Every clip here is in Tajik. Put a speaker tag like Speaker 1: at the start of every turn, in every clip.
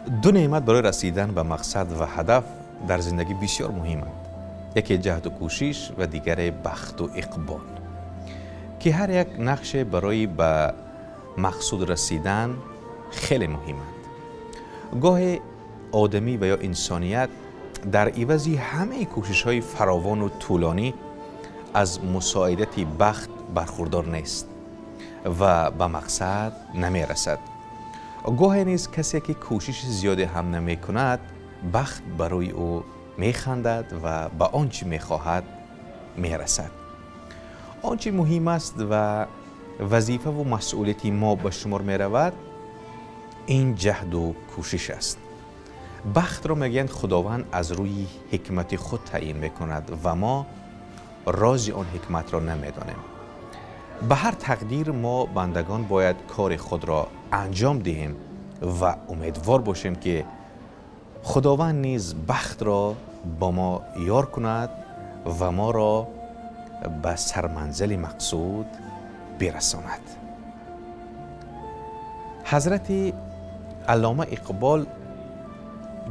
Speaker 1: Ду неъмат барои расидан ба мақсад ва ҳадаф дар зиндагӣ бисёр муҳиманд. Яке ҷаҳду кӯшиш ва дигаре бахту иқбол, ки ҳар як нақше барои ба мақсуд расидан хеле муҳиманд. Гоҳе одамӣ ва ё инсоният дар ивази ҳамаи кӯшишҳои фаровону тӯлонӣ аз мусоидати бахт бархурдор нест ва ба мақсад намерасад. Гоҳе низ касе ки кӯшиши зиёде ҳам намекунад, бахт барои ӯ механдад ва ба он чӣ мехоҳад мерасад. Он чӣ муҳим аст ва вазифаву масъулияти мо ба шумор меравад, ин ҷаҳду кӯшиш аст. Бахтро мегӯянд Худованд аз рӯи ҳикмати худ таъйин мекунад ва мо рози он ҳикматро намедонем. Ба ҳар тақдир мо бандагон бояд кори худро анҷом диҳем ва умедвор бошем, ки Худованд низ бахтро бо мо ёр кунад ва моро ба сарманзили мақсуд бирасонад. Ҳазрати Аллома Иқбол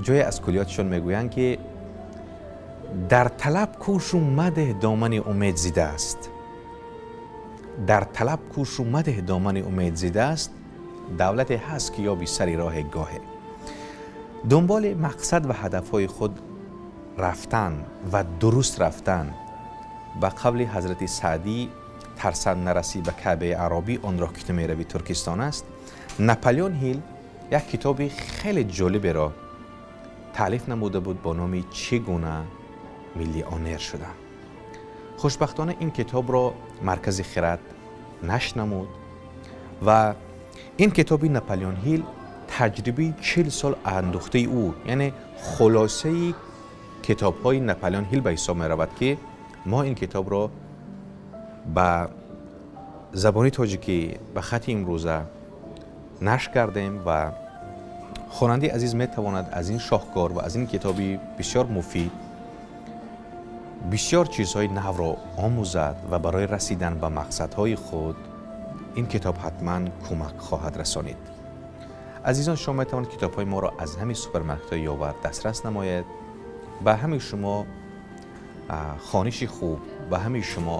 Speaker 1: ҷое аз куллиётшон мегӯянд, ки дар талаб кӯшу мадеҳ домани умед зидааст. Дар талаб кӯшу мадеҳ домани умед зидааст, давлате ҳаст ки ёби сари роҳе гоҳе. Дунболи мақсад ва ҳадафҳои худ рафтан ва дуруст рафтан, ба қавли ҳазрати Саъдӣ, тарсанд нарасӣ ба Каъбаи аъробӣ, он роҳ ки ту меравӣ Туркистон аст. Наполеон Ҳил як китоби хеле ҷолиберо таълиф намуда буд бо номи «Чӣ гуна миллионер шудам». Хушбахтона ин китобро Маркази Хирад нашр намуд ва ин китоби Наполеон Ҳил таҷрибаи 40 сол андӯхтаи ӯ, яъне хулосаи китобҳои Наполеон Ҳил ба ҳисоб меравад, ки мо ин китобро ба забони тоҷикӣ ба хати имрӯза нашр кардем ва хонандаи азиз метавонад аз ин шоҳкор ва аз ин китоби бисёр муфид бисёр чизҳои навро омӯзад ва барои расидан ба мақсадҳои худ ин китоб ҳатман кӯмак хоҳад расонид. Азизон, шумо метавонед китобҳои моро аз ҳамин супермаркетҳои Ёвар дастрас намоед. Ба ҳамаи шумо хониши хуб, ба ҳамаи шумо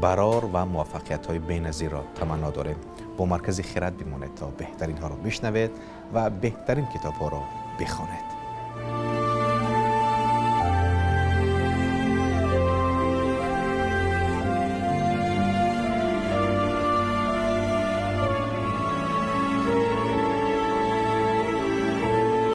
Speaker 1: барор ва муваффақиятҳои беназирро таманно дорем. Бо Маркази Хирад бимонед, то беҳтаринҳоро бишнавед ва беҳтарин китобҳоро бихонед.